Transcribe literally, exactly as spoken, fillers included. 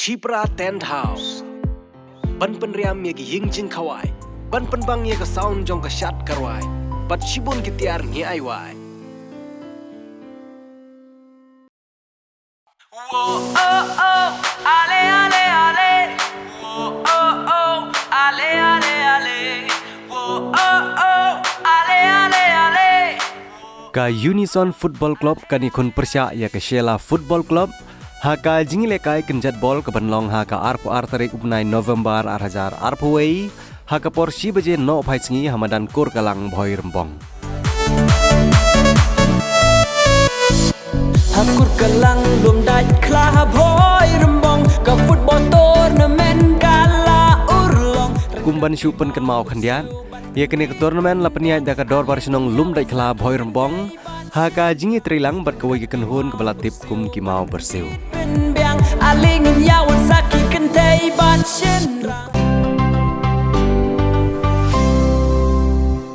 Shipra Tent House. Ban pynriam ïa ki ïing jingkhawai, ban pynbang ïa ka sound jong ka shad ka rwai, bad shibun ki tiar ngi ai wai. Whoa, oh, oh, ale, ale, ale. Whoa, oh, oh, ale, ale, ale. Whoa, oh, oh, ale, ale, ale. Ka Unison Football Club kan ïakhun pyrshah ïa ka Shella Football Club ha ka jingïalehkai kynjat bol ka ban long ha ka arphew ar tarik u bnai November ar hajar arphew wei, ha ka por shi baje nohphai sngi ha madan Kurkalang Bhoirymbong. Ha Kurkalang Lumdaitkhla Bhoirymbong, ka football tournament ka la urlong. Kum ban shu pynkynmaw khyndiat, ïa kane ka tournament la pynïaid da ka Dorbar Shnong Lumdaitkhla Bhoirymbong ha ka jingïatreilang bad kawei ka kynhun kaba la tip kum ki Mawbyrsiew. Pynbiang, ale ngin ïawan sa ki